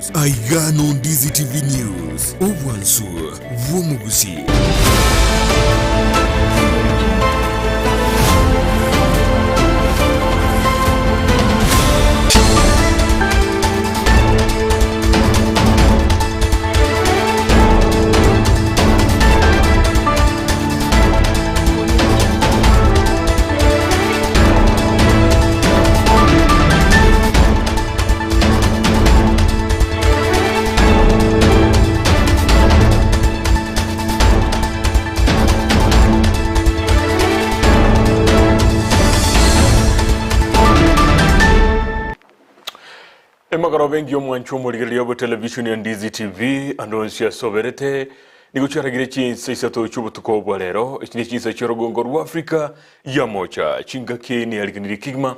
News. Aiga no Ndizi TV News, obwansu bw'omogusi. Emagoroba engiya omwancho omorigereria bwe television ya Ndizi TV ande onsi ase oberete nigo chiaragire chinsa isato chi'obotuko bwa rero echi ne chinsa chi'orogongo rwa Africa ya mocha chingaki neyariganirie kegima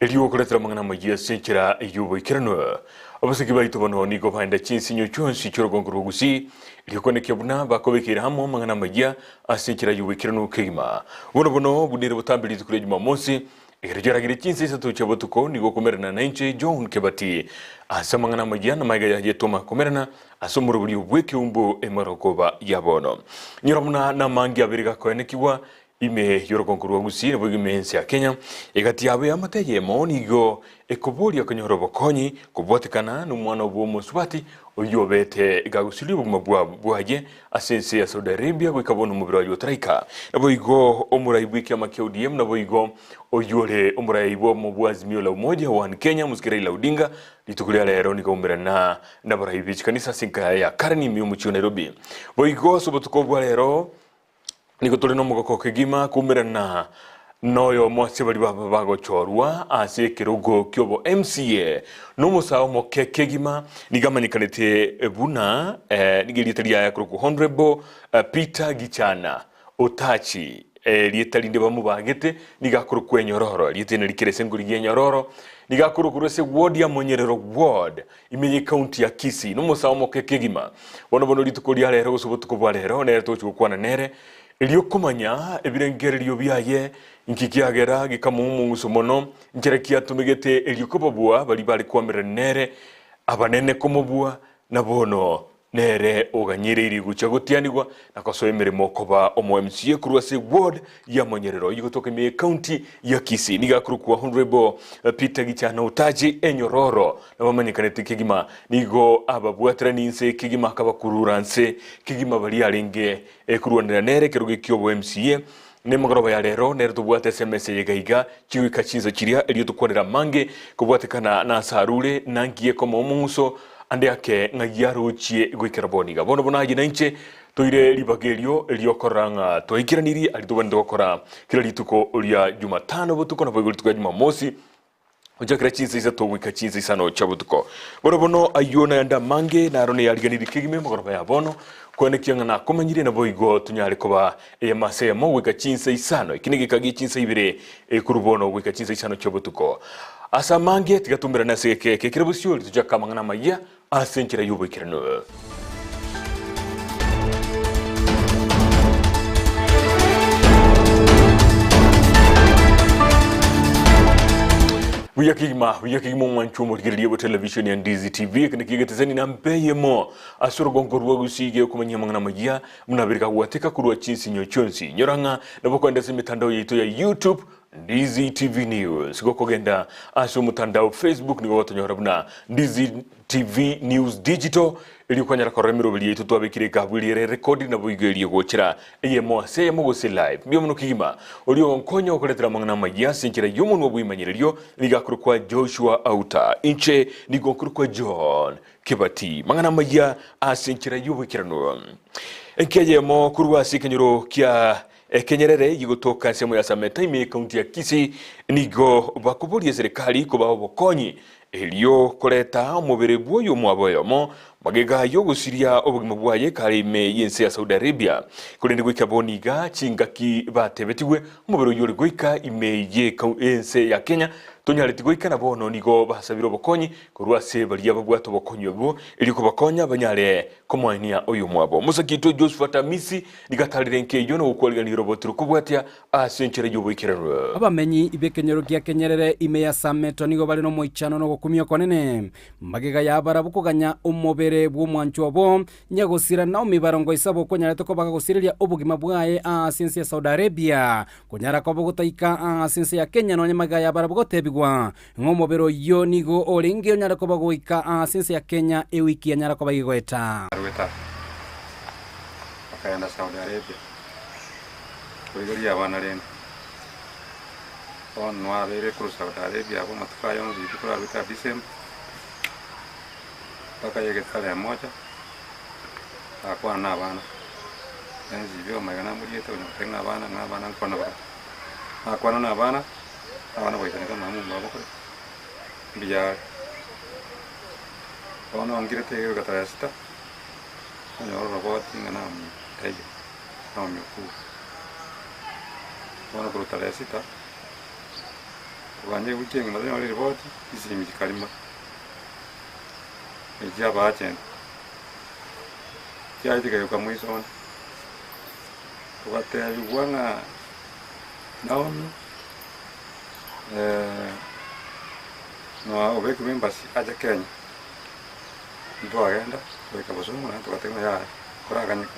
erio gokoretera amang'ana amayia ase enchera y'oboikeranu. Abasegi baito bono nigo baenda chinsinyo chionsi chi'orogongo rwa Gusii erio konekia buna bakobekeire amo amang'ana amayia ase enchera y'oboikeranu kegima. Bono bono buna ere botambe rituko ria Jumamosi Ekero chiaragire chinsa isato chia botuko nigo okomerana nainche John Kebati ase amang'ana amayia na magega yaye Toma komerana ase omoroberio bw'ekeumbu emarogoba ya bono. Nyora buna namange abere gakoenekigwa ime y'orogongo rwa Gusii naboigo ime y'ense ya Kenya. Egati yabo y'amate eyemo nigo ekoboria konyora obokonyi kobwatekana nomwana bw'omosubati oyio obete gagusirie obogima bwaye Ase ense ya Saudi Arabia goika bono omobere oye otaraika. Naboigo omorai bw'ekiama kia ODM naboigo oyio ore omorai bw'omo bwa Azimio la Umoja One Kenya Omosike Raila Odinga rituko ria rero nigo aumerana nabarai be chikanisa ase enka yaye ya Karen ime y'omochie o Nairobi. Boigo ase obotuko bwa rero Nigo tore nomogoko kegima koumerana noyomo ase baria baba bagochorwa ase ekerogo ki'obo MCA nomosae omoke kegima nigo amanyekanete buna nigo erieta riaye akorokwa Honourable Peter Gichana Otachi erieta rinde bamobagete nigo akorokwa Enyororo erieta eri narikere ase engori y'Enyororo nigo akorokwa ase ward ya Monyerero ward Ime y'ecounty ya Kisii nomosae omoke kegima. Bono bono rituko ria rero gose obotuko bwa rero nere togochia gokwana nere, erio komanya ebirengererio biaye, inki kiagera gekamoa omong'uso mono, nchera ki atomegete erio kobabua baria bare koamererania nere, abanene komobua, na bono Nere oganyereirie gochia gotianigwa na kosoa emeremo koba omo MCA korwa ase ward ya Monyerero oyio gotoka ime ye county ya Kisii. Nigo akorokwa Honourable Peter Gichana Otaji Enyororo nabamanyekanete kegima. Nigo ababwaterani inse kegima akabakurura nse kegima baria arenge korwanera nere ekerogo ekiobo MCA. Nemogoroba ya rero nere tobwate ase emesa eye gaiga chigoika chinsa chiria erio tokwanere amange kobwatekana nase arure na ngiye komoa omong'uso ande ake ng'ai arochie goikera bono iga. Bono bono aye nainche toire ribaga erio riokorora ng'a twaikeranirie aria tobwenerete gokora kera rituko ria Jumatano botuko naboigo rituko ria Jumamosi Gochakera chinsa isato goika chinsa isano chia botuko. Bono bono ayio nayande amange, naro neyariganirie kegima emegoroba ya bono, koenekia ng'a nakomanyire, naboigo tonyare koba eyemo ase eyemo goika chinsa isano. Eki negeka gie chinsa ibere korwa bono goika chinsa isano chia botuko. Ase amange tiga toumerane ase egeka eke ekere bosiori, tochake amang'ana amayia ase enchera y'oboikeranu. Buya kegima, buya kegima omwancho omorigereria bwa television ya Ndizi TV eke nakio egetesani namba eyemo ase orogongo rwa Gusii gekomanyia amang'ana amayia buna abere kagwateka korwa chinsinyo chionsi. Nyora ng'a nabo okoenda ase emetandao yaito ya YouTube Ndizi TV News. Gokogenda ase omotandao Facebook nigo gotonyora buna Ndizi TV News Digital erio kwanyara korora emeroberi yaito twabekire ekabu eria ere recorded naboigo eria egochera eyemo ase eyemo gose live. Mbuya mono kegima oria ogonkonya gokoretera amang'ana amayia ase enchera y'omonwa bw'emanyererio nigo akorokwa Joshua Auta. Inche nigo nkorokwa John Kebati. Mang'ana amayia ase enchera y'oboikeranu. Enki eyemo korwa ase ekenyoro kia Ekenyerere gigotoka ensemo ya Sameta ime y'ekaunti ya Kisii nigo bakoboria eserekari kobaa obokonyi erio koreta omobere bw'oyomwabo oyomo magega y'ogosiria obogima bwaye kare ime y'ense ya Saudi Arabia. Korende goika bono iga chingaki batebetigwe omobere oyio ore goika ime y'ense ya Kenya. Tonyareti goika na bono nigo basabire obokonyi korwa ase baria babwate obokonyi obwo, erio kobakonya banyare komoenia oyomwabo. Omosakitwe Josphat Amisi nigo atarire enka eyio na gokwariganigera obotiro kobwatia ase enchera y'oboikeranu. Abamenyi b'ekenyoro gia Kenyerere ime ya Sameto nigo bare nomoichano na ogokumia okonene, magega y'abarabwo koganya omobere bw'omwanchwa obo, Nyagosira Naomi Barongo Isabo okonyarete koba gagosireria obogima bwaye ase ense ya Saudi Arabia, konyara koba ogotaika ase ense ya Kenya nonya magega y'abarabwo gotebigwa ng'a omobere oyio nigo orenge onyare koba goika ase ense ya Kenya ewiki yanyara koba egegoeta. Arwete aa, akagenda Saudi Arabia korigereria abana rende. Bono nwabeire korwa Saudi Arabia abwo amatuko aya onsi rituko rarwete aa December, mpaka yegetara emoja, agakwana na abana, ensibi omaiga namoriete onye goteba ng'a abana ng'a abana nkwana barabwo. Nakwana na abana, abana baisaneka mama omwabo kore, mbuya are. Bono ongirete iga goika tarehe sita, onyore oroboti ng'a Naomi taiyo, Naomi okure. Bono korwa tarehe sita, koganya ewiki engima tonyore riboti, chisimi chikarima, echia abaachenti, chiaye chikayoka moiso one, togatebiwa ng'a Naomi noa obekirwe embassy ache Kenya, ntwagenda goika Bosongo naende togateba ng'a yaya toraganyeka.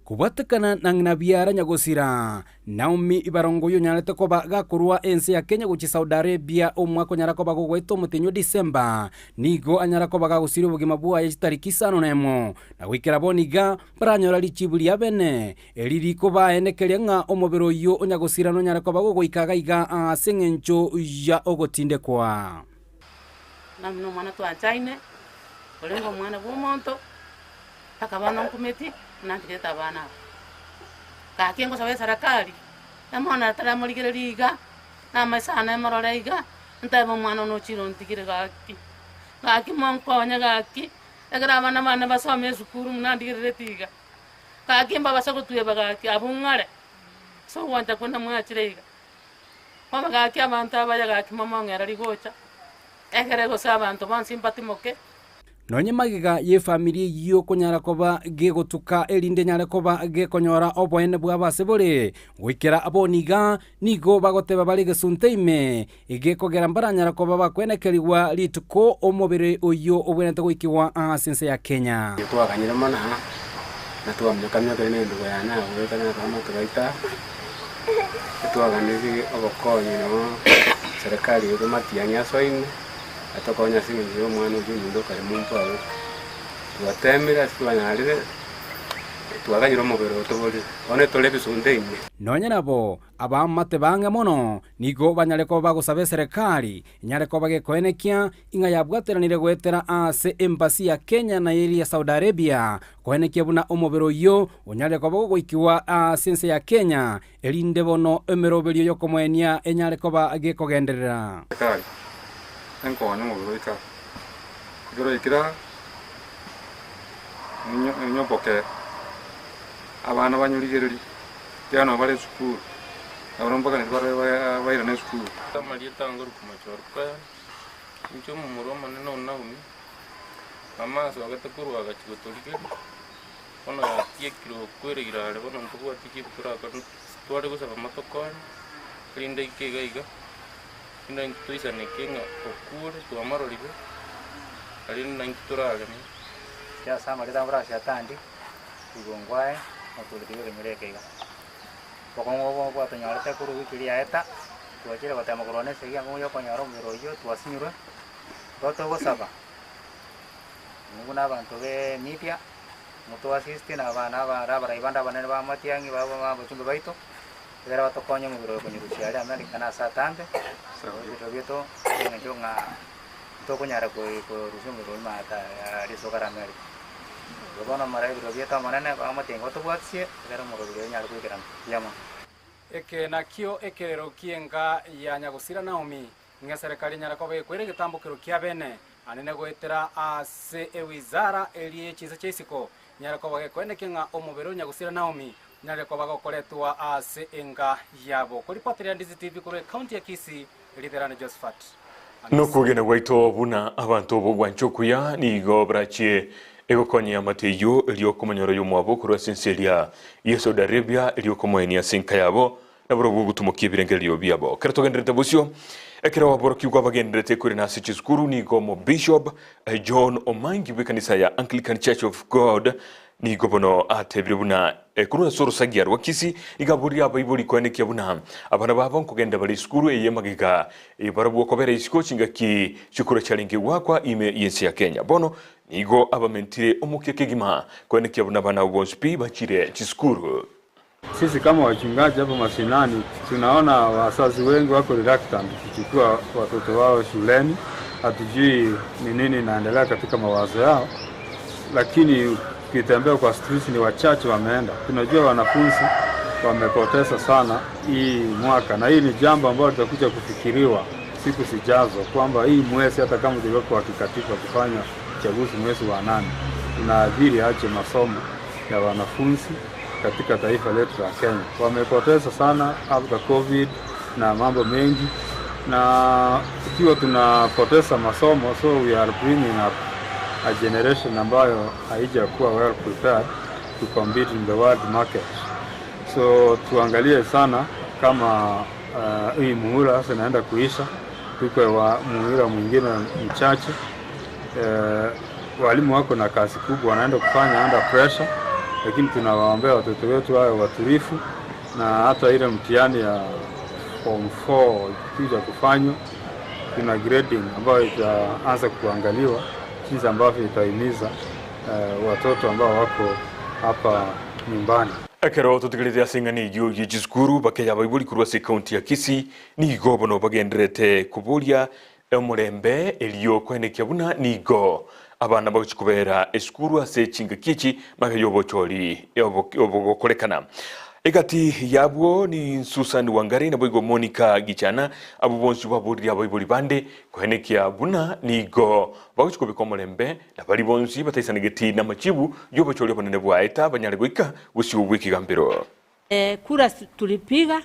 Kobwatekana na ng'ina biara nyagosira, Naomi Ibarongo oyio onyarete koba gakorwa ense ya Kenya gochia Saudi Arabia omwaka onyara koba gogoeta omotenyi o December, nigo anyara koba gagosiria obogima bwaye chitariki isano na emo, na goikera bono iga mbaranyora richibu ria bene, eri rikobaenekeria ng'a omobere oyio o nyagosira nonyare koba gogoika iga iga ase engencho ya ogotindekwa. Naomi nomwana twanchaine, orenge omwana bw'omonto. Mpaka bono nkumeti buna ntigete abana aba. Gaki ngosaba eserekari, emono etaramorigereria iga, na amaiso ane emorore iga, ntebe omwana one ochire ontigire gaki. Gaki monkonye gaki, ekero abana bane basome esukuru buna ndigerereti iga, gaki mbabase gotweba gaki abwo ng'are, ase ogwancha kwane mwachire iga. Bono gaki abanto abaya gaki momong'era rigocha, ekere gose abanto bonsi mbatimoke. Nonye magega y'efamiri eyio konyara koba gegotuka erinde enyare koba gekonyora oboene bwabo ase bore, goikera bono iga nigo bagoteba bare egesunte ime, egekogera mbaranyara koba bakwenekerigwa rituko omobere oyio obwenerete goikigwa ase ense ya Kenya. Twaganyire mono aa, na twaminyokaminyokire na endugu yane agwo goika na abaamate baito aa, etwaganirie obokonyi noo serikali yaito matiang'i asoine. Atokonye ase engencho y'omwana oyio ominto okare monto agwo. Twateemire ase twanyarire, twaganyire omobere oo toborire, bono etore ebisunte ime. Nonya nabo, abaamate bang'e mono nigo banyare koba bagosaba eserekari enyare koba gekoenekia ing'a yabwateranire goetera ase embassy ya Kenya na eria ya Saudi Arabia koenekia buna omobere oyio onyare koba gogoikigwa ase ense ya Kenya Erinde bono emeroberio y'okomoenia enyare koba gekogenderera. Ekari, enkonye omobere oika, ekero oikire aa, onyoboke abana banyorigererie, ekiagera nabo bare esukuru, nabo mbaganeti bairane esukuru. Amarieta angoruka Mochorukaya, inche omomura omonene o Naomi, mama asogete korwa agachia gotorigeria. Bono yatiekire okweregira are, bono ntobwati chibi torakore, tware gosaba matokonye, erinde aike iga iga, rinde intwe toisaneke ng'a okure twamororire, erinde naintwe torareme. Ase amarieta abwo ase Atandi, rigongo aye, motureti bw'ekenyoro eke iga. Obokong'u obo bwatonyorete korwa ewiki eria yaeta, twachire gotema korwana esegi enkong'u ya okonyora omobere oyio twasinyirwe, igo togosaba, intwe buna abanto be media, Motoasiste na abana abare abarai bande abanene b'amatiang'i babo b'abachumbe baito, ekero batokonye omobere oyo konyorusia aria Amerika na ase atambe, ebirero biaito ase eng'encho ng'a ntokonyara korusia omobere oyio maate aria ase kare Amerika. Igo bono mara ebirero biaito amanene b'amatiang'i batobwatisie, ekero omoroberi oyo onyare goikerana. Mbuya mono. Eke nakio ekerero ki'enka ya nyagosira Naomi, Ng'a eserekari enyare koba ekwere egetambokero kia bene, anene goetera ase ewizara eria ye chinse chia isiko, enyare koba gekoenekia ng'a omobere o nyagusira Naomi onyare koba gokoretwa ase enka yabo. Koripoteria Ndizi TV korwa ecounty ya Kisii, Erieta riane Josephat Amisi. Nokwegena gwaito buna abanto b'ogwancha okuya nigo barachie egokonya eamate eyio erio okomonyora oyomwabo korwa ase ense eria ya Saudi Arabia erio okomoenia ase enka yabo nabarobwo ogotumokia ebirengererio biabo. Ekero togendererete bosio, ekero aborokigwa bagendererete korina ase chisukuru nigo Omobishop John Omangi bw'ekanisa ya Anglican Church of God Nigo bono atebire buna korwa ase orosagia rwa Kisii nigo aborire abaibori koenekia buna abana babo nkogenda bare esukuru eye magega barabwo kobera isiko chingaki chikura chiarenge goakwa ime y'ense ya Kenya. Bono nigo abamentire omokia kegima koenekia buna abana abo bonsi pi bachire chisukuru. Sisi kama wachungaji hapa mashinani tunaona wazazi wengi wako reluctant kuchukua watoto wao shuleni. Hatujui ni nini inaendelea katika mawazo yao, lakini ukitembea kwa streets ni wachache wameenda. Tunajua wanafunzi wamepoteza sana hii mwaka, na hii ni jambo ambalo litakuja kufikiriwa siku zijazo, kwamba hii mwezi hata kama tulikuwa kikatiba kufanya uchaguzi mwezi wa nane, unaathiri aje masomo ya wanafunzi katika taifa letu la Kenya. Wamepoteza sana after COVID na mambo mengi, na ikiwa tunapoteza masomo, so we are bringing up a generation ambayo haijakuwa well prepared to compete in the world market. So tuangalie sana kama hii muhula sasa inaenda kuisha, tuko wa muhula mwingine mchache. Walimu wako na kazi kubwa wanaenda kufanya under pressure, lakini tunawaombea watoto wetu wawe watulifu, na hata ile mtihani ya form 4 ikija kufanywa, kuna grading ambayo itaanza kuangaliwa jinsi ambavyo itahimiza watoto ambao wako hapa nyumbani. Ekero totigerete ase eng'ana eyio ye chisukuru, bakeya abaibori korwa ase ekaunti ya Kisii nigo bono bagendererete koboria omorembe erio koenekia buna nigo abana bagochia kobera esukuru ase chingaki echi magega y'obochori obogokorekana. Egati y'abwo ni Susan Wangari naboigo Monica Gichana, abwo bonsi baborire abaibori bande koenekia buna nigo bagochia kobeka omorembe na baria bonsi bataisanegeti namachibu y'obochori obonene bwaeta banyare goika bosio bw'ekegambero. Kura tulipiga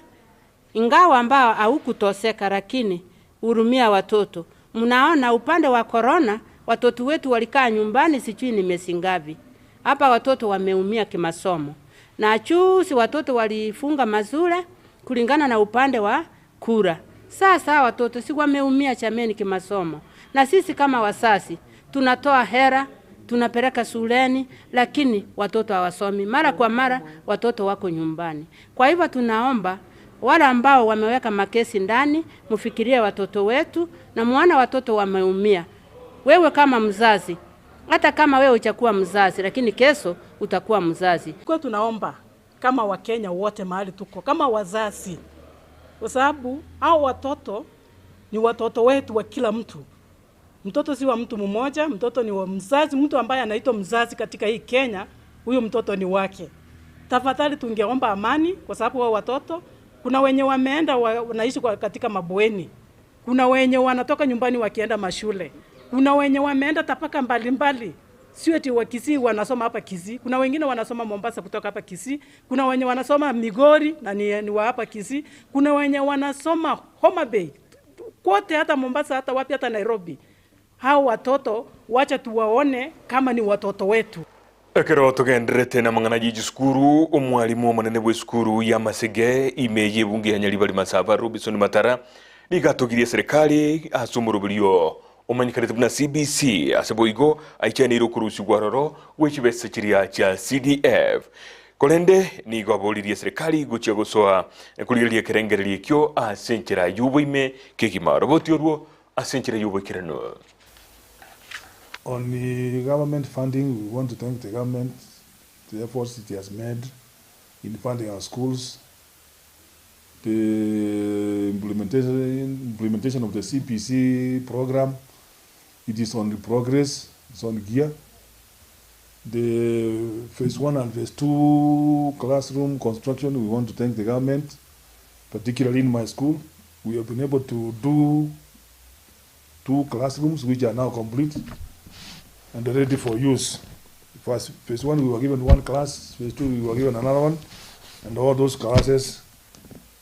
ingawa ambao haukutoseka, lakini hurumia watoto. Mnaona upande wa corona watoto wetu walikaa nyumbani sijui ni miezi ngapi. Hapa watoto wameumia kimasomo. Na juzi watoto walifunga mazure kulingana na upande wa kura. Sasa watoto si wameumia chameni kimasomo. Na sisi kama wazazi tunatoa hera, tunapeleka shuleni, lakini watoto hawasomi. Mara kwa mara watoto wako nyumbani. Kwa hivyo tunaomba wale ambao wameweka makesi ndani, mfikirie watoto wetu na muone watoto wameumia. Wewe kama mzazi, hata kama wewe hujakuwa mzazi, lakini kesho utakuwa mzazi. Kwa tunaomba kama Wakenya wote mahali tuko, kama wazazi, kwa sababu hao watoto ni watoto wetu wa kila mtu. Mtoto si wa mtu mmoja, mtoto ni wa mzazi. Mtu ambaye anaitwa mzazi katika hii Kenya, huyo mtoto ni wake. Tafadhali tungeomba amani, kwa sababu wao watoto, kuna wenye wameenda wanaishi katika mabweni, kuna wenye wanatoka nyumbani wakienda mashule, kuna wenye wameenda tabaka mbalimbali. Sio eti wa Kisii wanasoma hapa Kisii, kuna wengine wanasoma Mombasa kutoka hapa Kisii, kuna wenye wanasoma Migori na ni wa hapa Kisii, kuna wenye wanasoma Homa Bay, kote hata Mombasa, hata wapi, hata Nairobi. Hao watoto wacha tuwaone kama ni watoto wetu. Ekero togendererete na mang'ana ye chisukuru, omwalimu omonene bw'esukuru ya Masege ime y'ebunge ya Nyaribari Masaba Robinson Matara nigo atogirie serikali ase omoroberio omanyekanete buna CBC ase boigo aichaneire okorusigwa aroro gwe chibesa chiria chia CDF. Korende nigo aboririe serikali gochia gosoa korigereria ekerengererio ekio ase enchera y'oboime kegima. Roboti orwo ase enchera y'oboikeranu. On the government funding, we want to thank the government, the efforts it has made in funding our schools, the implementation of the CPC program, it is on the progress, it's on gear. The phase 1 and phase 2 classroom construction, we want to thank the government, particularly in my school. We have been able to do 2 classrooms which are now complete and ready for use. First, phase 1 we were given 1 class, phase 2 we were given another one, and all those classes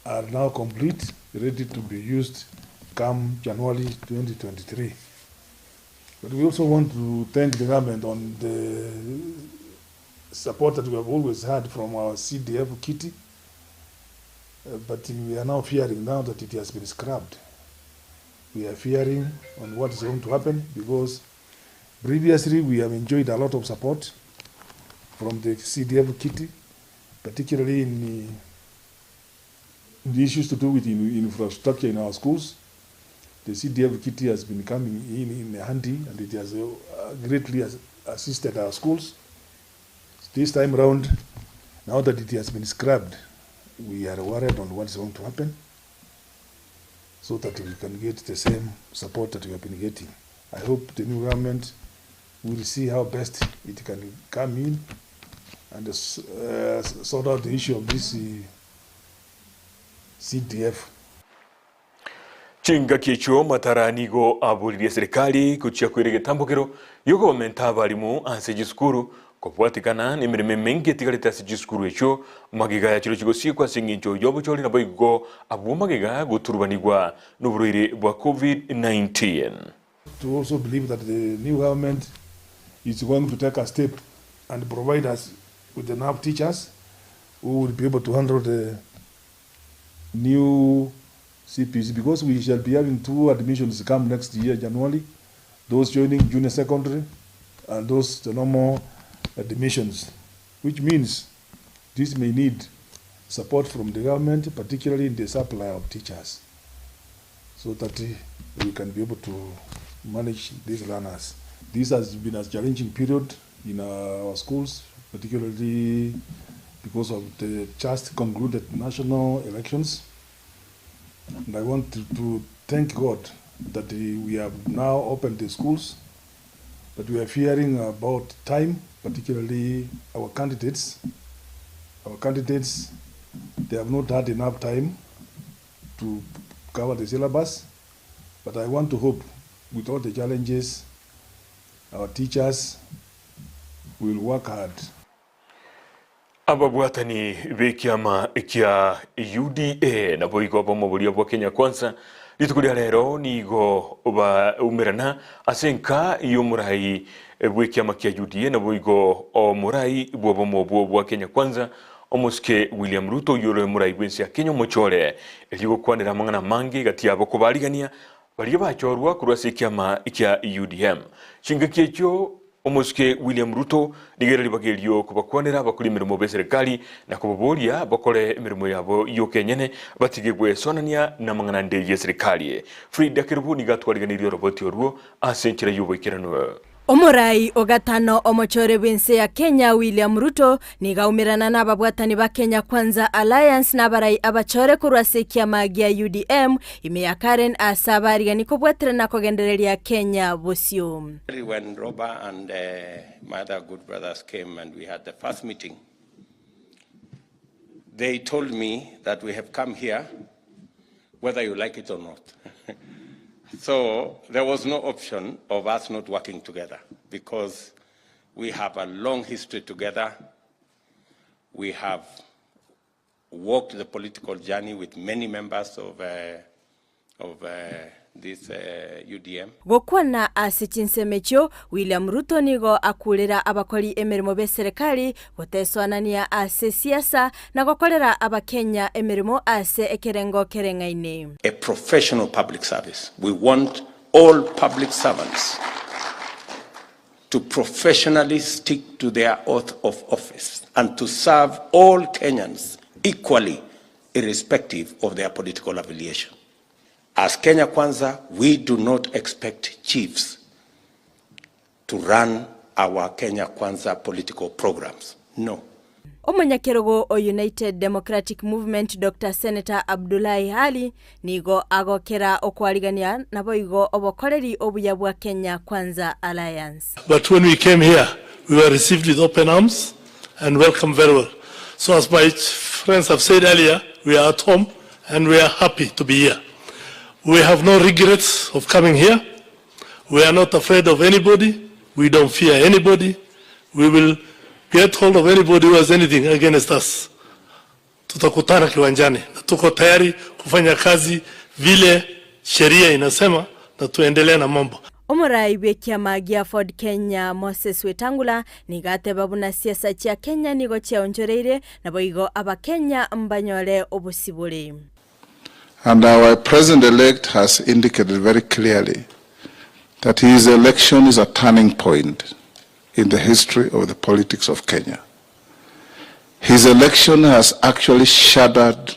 are now complete, ready to be used come January 2023. But we also want to thank the government on the support that we have always had from our CDF kitty, uh, but we are now fearing now that it has been scrapped. We are fearing on what is going to happen because previously we have enjoyed a lot of support from the CDF kitty, particularly in the, in the issues to do with in, infrastructure in our schools. The CDF kitty has been coming in, in handy and it has uh, greatly assisted our schools. This time round, now that it has been scrapped, we are worried on what is going to happen so that we can get the same support that we have been getting. I hope the new government will see how best it can come in and uh, sort out the issue of this uh, CDF. Chingaki echio Matara nigo aboririe serikali gochia koira egetambokero gi'okobamenta abalimu ase chisukuru kobwatikana nemeremo emenge etigarete ase chisukuru echio magega ya chirochio gosiekwa ase engencho y'obochori naboigo abwo magega goturubanigwa noborwaire bwa Covid-19. To also believe that the new government is going to take a step and provide us with enough teachers who will be able to handle the new CPC because we shall be having two admissions come next year, January, those joining junior secondary and those the normal admissions, which means this may need support from the government, particularly in the supply of teachers, so that we can be able to manage these learners. This has been a challenging period in our schools, particularly because of the just concluded national elections. And I want to, to thank God that we have now opened the schools, but we are fearing about time, particularly our candidates. Our candidates, they have not had enough time to cover the syllabus, but I want to hope with all the challenges, our teachers will work hard. Ababwatani b'ekiama kia UDA naboigo ab'omoboria bwa Kenya Kwanza rituko ria rero nigo baumerana ase enka y'omorai bw'ekiama kia UDA naboigo omorai bw'obomo obwo bwa Kenya Kwanza omosike William Ruto oyio ore omorai bw'ense ya Kenya omochore erio gokwanera amang'ana amange gati yabo kobarigania baria bachorwa korwa ase ekiama kia UDM. Chingaki echio Omosike William Ruto nigo ere ribaga erio kobakwanera abakori emeremo b'eserekari na kobaboria bakore emeremo yabo y'okenyene batige gwesonania namang'ana ande y'eserekari. Frida Kerubo nigo atwariganeirie oroboti orwo ase enchera y'oboikeranu. Omorai o gatano omochore bw'ense ya Kenya William Ruto nigo aumerana nababwatani ba Kenya Kwanza Alliance na abarai abachore korwa ase ekiama gia UDM ime ya Karen ase abarigani kobwaterana kogendereria Kenya bosio. When Roba and uh, my other good brothers came and we had the first meeting, they told me that we have come here whether you like it or not. so there was no option of us not working together because we have a long history together. We have walked the political journey with many members of, uh, of uh, this uh, UDM. Gokwana ase chinsemo echio, William Ruto nigo akurera abakori emeremo b'eserekari gotesoanania ase siasa na gokorera Abakenya emeremo ase ekerengo kereng'aine. A professional public service. We want all public servants to professionally stick to their oath of office and to serve all Kenyans equally, irrespective of their political affiliation. As Kenya Kwanza, we do not expect chiefs to run our Kenya Kwanza political programs. No. Omonyakerogo o United Democratic Movement Doctor Senator Abdullahi Ali nigo agokera okwarigania naboigo obokoreri obuya bwa Kenya Kwanza Alliance. But when we came here, we were received with open arms and welcomed very well. So as my friends have said earlier, we are at home and we are happy to be here. We have no regrets of coming here. We are not afraid of anybody. We don't fear anybody. We will get hold of anybody who has anything against us. Tutakutana kiwanjani na tuko tayari kufanya kazi vile sheria inasema na tuendelee na mambo. Omorai bw'ekiama gia Ford Kenya Moses Wetangula nigo ateba buna siasa chia Kenya nigo chiaonchoreire naboigo abakenya mbanyore obosibore. And our president-elect has indicated very clearly that his election is a turning point in the history of the politics of Kenya. His election has actually shattered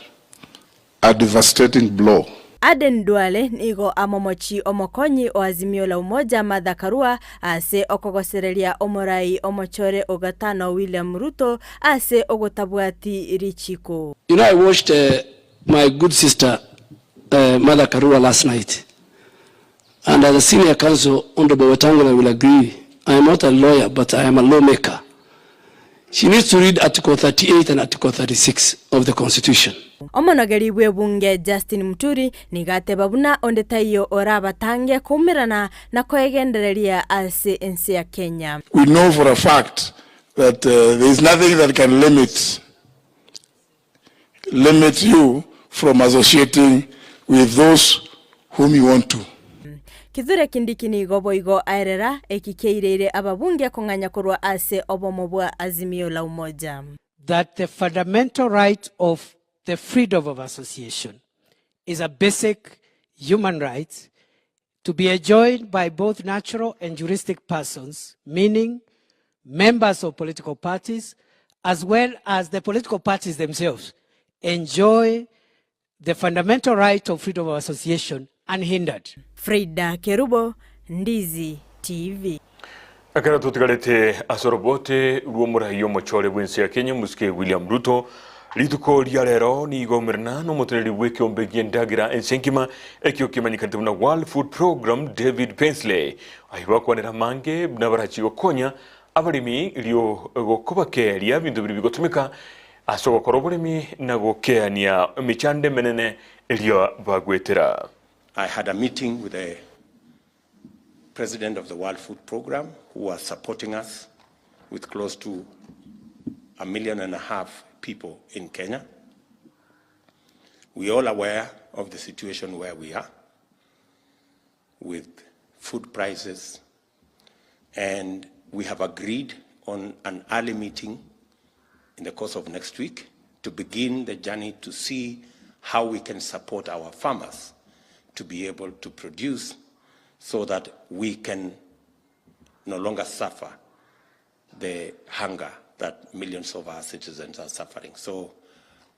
a devastating blow. Aden Duale nigo amomochi omokonyi o Azimio la Umoja Martha Karua ase okogosereria omorai omochore o gatano William Ruto ase ogotabwati richiko. You know I watched my good sister Martha Karua last night and as a senior counsel Honourable Wetangula will agree I am not a lawyer but I am a lawmaker. She needs to read Article 38 and Article 36 of the Constitution. Omonogeri bw'ebunge Justin Muturi nigo ateba buna onde taiyo orabatange koumerana na koegendereria ase ense ya Kenya. We know for a fact that there is nothing that can limit limit you from associating with those whom you want to. Kithure Kindiki nigo boigo aerera eki keireire ababunge kong'anya korwa ase obomo bwa Azimio la Umoja. That the fundamental right of the freedom of association is a basic human right to be enjoyed by both natural and juristic persons, meaning members of political parties, as well as the political parties themselves, enjoy the fundamental right of freedom of association unhindered. Frida Kerubo, Ndizi TV. Ekero totigarete ase orobote rw'omoraia omochore bw'ense ya Kenya omosike William Ruto, rituko ria rero nigo aumerana nomoteneneri bw'ekeombe gi'endagera ense engima ekio kemanyekanete buna World Food Programme David Beasley ayio bakwanera amange buna barachie gokonya abaremi erio gokobakeeria ebinto biria bigotumeka ase ogokora oboremi na gokeania emechando emenene eria bagwetera. I had a meeting with the president of the World Food Programme who are supporting us with close to a million and a half people in Kenya. We are all aware of the situation where we are with food prices, and we have agreed on an early meeting in the course of next week to begin the journey to see how we can support our farmers to be able to produce so that we can no longer suffer the hunger that millions of our citizens are suffering. So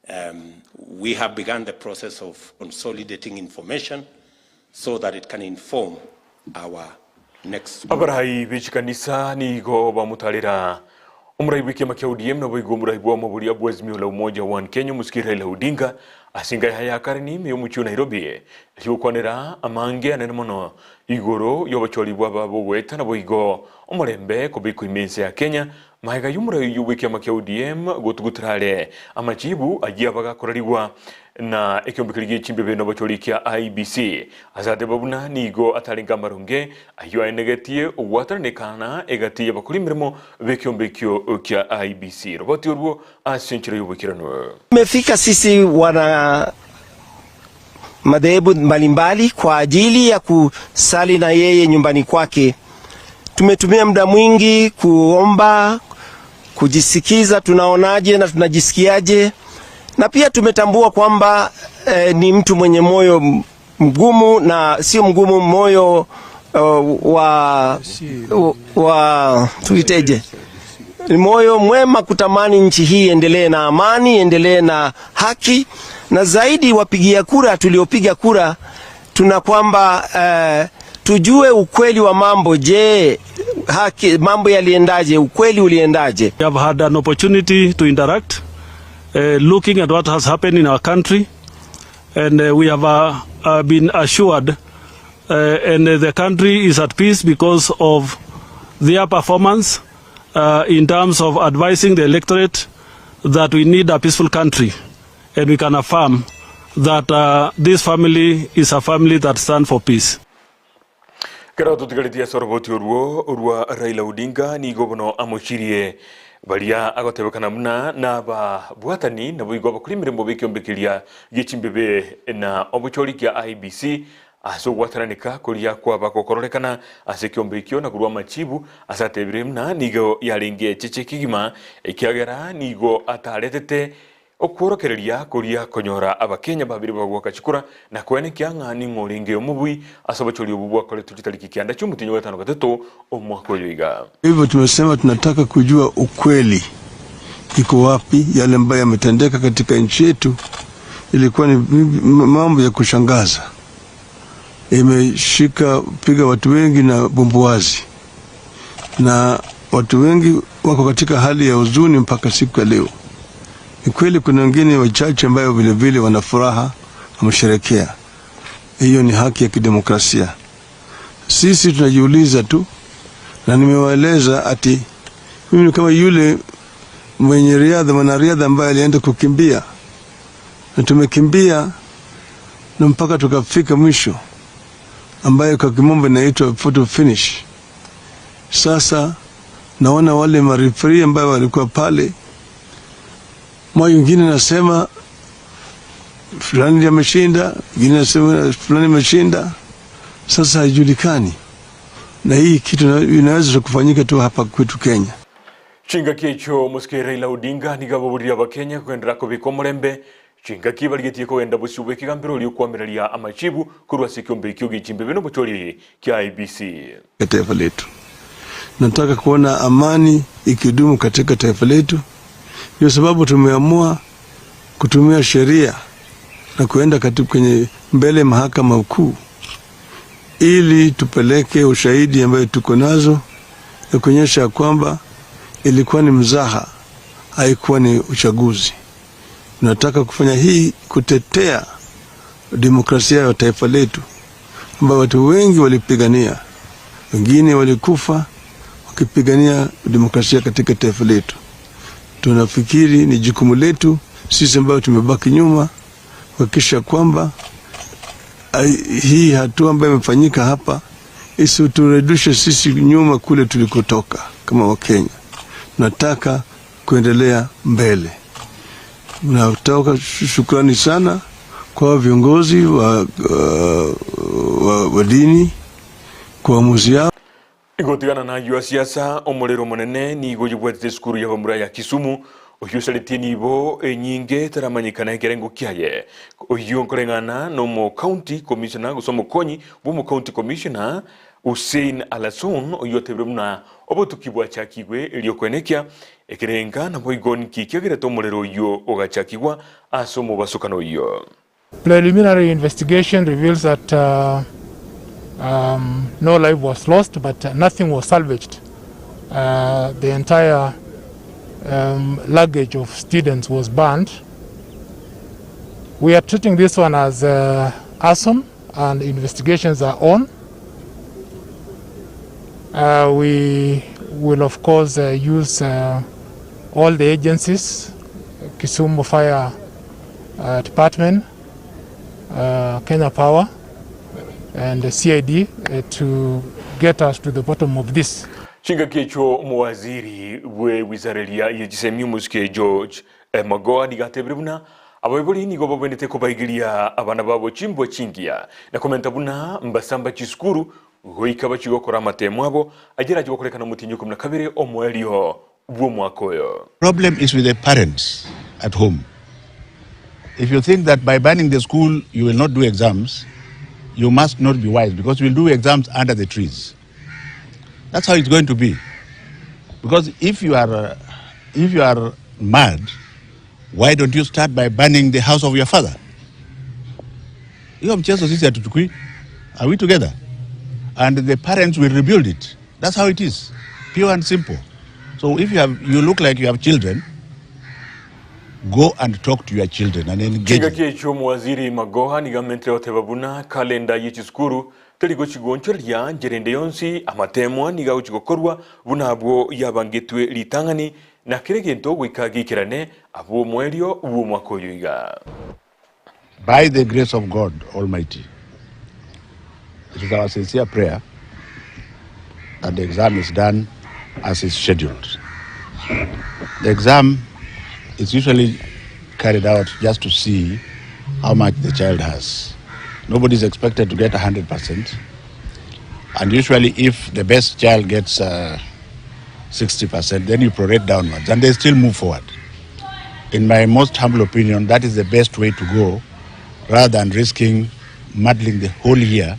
um, we have begun the process of consolidating information so that it can inform our next Abarai b'echikanisa nigo bamotarera omorai bw'ekiama kia ODM naboigo omorai bw'omoboria bw'Azimio la Umoja One Kenya omosike Raila Odinga ase enka yaye ya Karen ime y'omochie o Nairobi rigokwanera amange anene mono igoro y'obochori bw'aba bogoeta naboigo omorembe kobekwa ime ense ya Kenya Magega y'omorai oyio bw'ekiama kia ODM gotugutera are amachibu ayio abagakorerigwa na ekeombe keria gie chimbebe nobochori kia IEBC. Ase ateba buna nigo atarenge amaronge ayio aenegetie ogwatananekana egati y'abakori emeremo b'ekeombe ekio kia IEBC. Roboti orwo ase enchera y'oboikeranu. Tumefika sisi wana madhehebu mbalimbali kwa ajili ya kusali na yeye nyumbani kwake. Tumetumia muda mwingi kuomba, kujisikiza tunaonaje na tunajisikiaje, na pia tumetambua kwamba eh, ni mtu mwenye moyo mgumu na sio mgumu, moyo uh, wa, wa tuiteje, ni moyo mwema kutamani nchi hii iendelee na amani, iendelee na haki, na zaidi wapigia kura tuliopiga kura tuna kwamba eh, tujue ukweli wa mambo. Je, haki mambo yaliendaje? Ukweli uliendaje? We have had an opportunity to interact uh, looking at what has happened in our country and uh, we have uh, uh, been assured uh, and the country is at peace because of their performance uh, in terms of advising the electorate that we need a peaceful country and we can affirm that uh, this family is a family that stands for peace. Ekero totigaretie ase oroboti orwo rwa Raila Odinga nigo bono amochirie baria agotebekana buna nababwatani naboigo abakori emeremo b'ekiombe keria gie chimbebe na obochori kia IEBC. Ase ogwataraneka koria kwaba gokororekana ase ekeombe ekio na korwa amachibu ase atebire buna nigo yarenge echeche kegima, ekiagera nigo ataretete okworokereria koria konyora Abakenya babere bagoaka chikura na koenekia ng'a ning'o orenge omobui ase obochori obwo bwakoretwe chitariki kianda chi'omotienyi o gatano gatato omwaka oyo iga. Hivyo tumesema tunataka kujua ukweli iko wapi, yale ambayo yametendeka katika nchi yetu ilikuwa ni mambo ya kushangaza, imeshika piga watu wengi na bumbuazi, na watu wengi wako katika hali ya huzuni mpaka siku ya leo. Ni kweli kuna wengine wachache ambayo vilevile wana furaha wamesherekea, hiyo ni haki ya kidemokrasia. Sisi tunajiuliza tu, na nimewaeleza ati mimi ni kama yule mwenye riadha, mwanariadha ambaye alienda kukimbia, na tumekimbia na mpaka tukafika mwisho, ambayo kwa kimombo inaitwa photo finish. Sasa naona wale mareferi ambayo walikuwa pale, mwa wengine nasema fulani ndiye ameshinda, wengine nasema fulani ameshinda. Sasa haijulikani, na hii kitu inaweza kufanyika tu hapa kwetu Kenya. Chingaki echio omosike Raila Odinga nigo ababorire Abakenya kogenderera kobeka omorembe chingaki barigetie kogenda bosio bw'ekegambero oria okoamereria amachibu korwa ase ekiombe ekio gi'chimbebe na obochori kia IEBC. Taifa letu. Nataka kuona amani ikidumu katika taifa letu. Ndio sababu tumeamua kutumia sheria na kuenda katika kwenye mbele mahakama kuu ili tupeleke ushahidi ambayo tuko nazo ya kuonyesha kwamba ilikuwa ni mzaha, haikuwa ni uchaguzi. Tunataka kufanya hii kutetea demokrasia ya taifa letu ambayo watu wengi walipigania, wengine walikufa wakipigania demokrasia katika taifa letu. Tunafikiri ni jukumu letu sisi ambayo tumebaki nyuma kuhakikisha kwamba hii hatua ambayo imefanyika hapa isiturudishe sisi nyuma kule tulikotoka kama Wakenya. Nataka kuendelea mbele. Natoka shukrani sana kwa viongozi wa, wa, wa dini kwa uamuzi yao. Igotigana nayio siasa omorero omonene nigo oyobwatete esukuru y'abamura ya Kisumu oyio osaretie nibo enyinge etaramanyekana ekerengo kiaye oyio nkoreng'ana na omo county commissioner gose omokonyi bwa omo county commissioner Hussein Alason oyio otebire buna obotuki bwachakigwe erio koenekia ekerenga naboigo nki kiagerete omorero oyio ogachakigwa ase omobasokano oyio. Preliminary investigation reveals that uh, um, no life was lost, but nothing was salvaged. Uh, the entire um, luggage of students was burned. We are treating this one as uh, arson and investigations are on. Uh, we will of course uh, use uh, all the agencies, Kisumu Fire uh, Department, uh, Kenya Power and the CID uh, to get us to the bottom of this. Chingaki echio omowaziri bwe wizara eria ye chisemi omosike George eh, Magoha nigo atebire buna abaibori nigo babwenerete kobaigeria abana babo chimbwa chingiya na komenta buna mbasamba chisukuru goika bachie gokora amatemo abo ayio arachie gokorekana omotienyi o ikomi na kabere omoerio bw'omwaka oyo. Problem is with the parents at home. If you think that by banning the school you will not do exams, you must not be wise because you will do exams under the trees. That's how it's going to be. Because if you are, if you are mad, why don't you start by burning the house of your father? Hiyo mchezo sisi hatuchukui. Are we together? And the parents will rebuild it. That's how it is. Pure and simple. So if you have, you look like you have children, go and talk to your children and engage Chingaki echio omowaziri Magoha nigo amentire goteba buna kalenda ye chisukuru teri gochigonchoreria nchera ende yonsi, amatemwa nigo agochi gokorwa buna abwo yabangetwe ritang'ani na kera egento goika geikerane abwo omoerio bw'omwaka oyo iga. By the grace of God Almighty, it is our sincere prayer that the exam is done as is scheduled. The exam is usually carried out just to see how much the child has. Nobody is expected to get 100%. And usually, if the best child gets 60%, then you prorate downwards and they still move forward. In my most humble opinion, that is the best way to go rather than risking muddling the whole year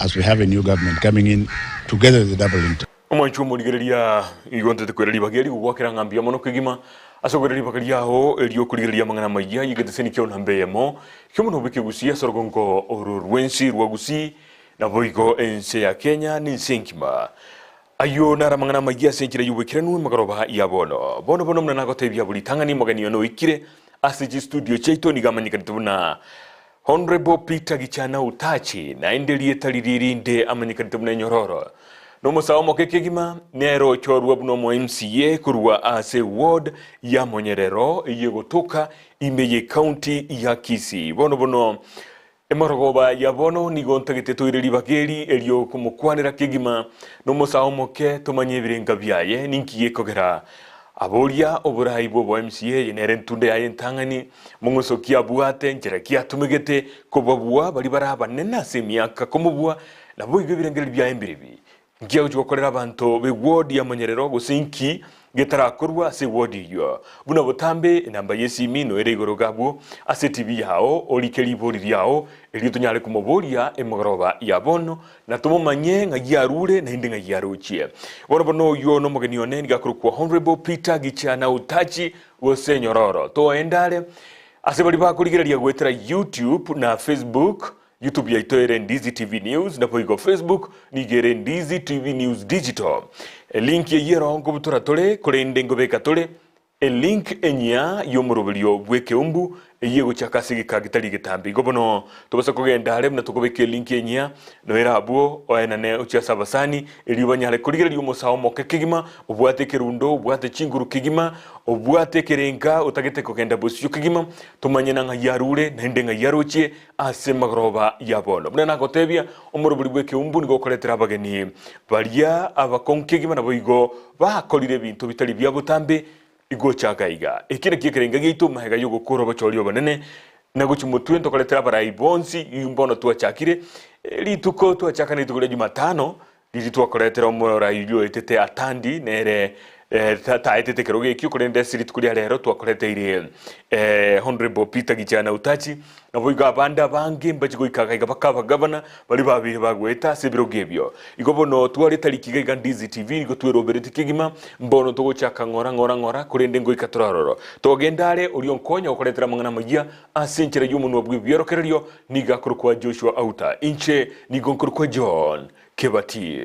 as we have a new government coming in together with the double intake. Omwanchi omorigereria, igo ntete koira ribaga eri gogwakera ng'a mbuya mono kegima ase okoira ribaga riao erio okorigereria amang'ana amayia y'egeteseni kiao namba eyemo ki'omonwa bw'ekegusii ase orogongo oro rw'ense rwa Gusii naboigo ense ya Kenya na ense engima. Ayio naro amang'ana amayia ase enchera y'oboikeranu emegoroba ya bono. Bono bono buna nagotebia buri ritang'ani omogeni one oikire ase chistudio chiaito nigo amanyekanete buna Honourable Peter Gichana Utachi, naende erieta riria erinde amanyekanete buna Enyororo. Nomosae omoke kegima, nere ochorwa buna omo MCA korwa ase ward ya Monyerero eyio egotoka ime ye county ya Kisii. Bono bono Emorogoba ya bono nigo ntagete toire ribaga eri erio komokwanera kegima nomosae omoke tomanye ebirenga biaye ninki gekogera aboria oborai bw'obo MCA eye nere entunda yaye entang'ani mong'uso ki abwate nchera ki atumegete kobabua baria bare abanene ase emiaka komobua naboigo ebirengererio biaye mbirebi Nki agochia gokorera abanto b'ewodi ya monyerero, gose inki getarakorwa ase ewodi eyio? Buna botambe enamba y'esimi noere igoro iga abwo ase etibi yao, orike ribori riao, erio tonyare komoboria emogoroba ya bono, na tomomanye ng'ai arure naende ng'ai arochie. Bono bono oyio nomogeni one, nigo akorokwa Honourable Peter Gichana Otachi gose Nyororo. Toende are ase baria bakorigereria goetera YouTube na Facebook, YouTube yaito ere Ndizi TV News naboigo Facebook nigo ere Ndizi TV News Digital. Elink eyio ero nkobutora tore korende nkobeka tore elink enyia y'omoroberio bw'ekeumbu eyio egochaka ase egeka getari egetambe. Igo bono tobasa kogenda are buna tokobeka elink enyia noere abwo oenane ochie ase abasani erio banyare korigereria omosae omoke kegima obwate ekerundo obwate chinguru kegima obwate ekerenga otagete kogenda bosio kegima tomanye na ng'ai arure naende ng'ai arochie Ase emagoroba ya bono, buna nagotebia, omorobori bw'ekeumbu nigo okoretera abageni baria abakong'u kegima naboigo bakorire ebinto bitari bia botambe gochaka iga. Eki nakio ekerenga giaito magega y'ogokora obochori obonene na gochia motwe ntokoretera abarai bonsi bono twachakire rituko twachaka nerituko ria Jumatano Riria twakoretera omorai oria oetete Atandi, nere taetete ekerogo ekio, korende ase rituko ria rero twakoreteire Honourable Peter Gichana Utachi, naboigo abande abange mbachie goika iga iga baka abagavana baria babeire bagoeta ase ebirogo ebio. Igo bono tware etariki iga iga Ndizi TV nigo tweroberetie kegima, mbono togochaka ng'ora ng'ora ng'ora korende ngoika tore ororo. Togenda are oria onkonya gokoretera amang'ana amayia ase enchera y'omonwa bw'ebiorokererio nigo akorokwa Joshua Auta, inche nigo nkorokwa John Kebati.